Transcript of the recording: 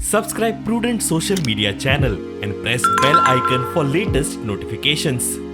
Subscribe Prudent Social Media channel and press bell icon for latest notifications.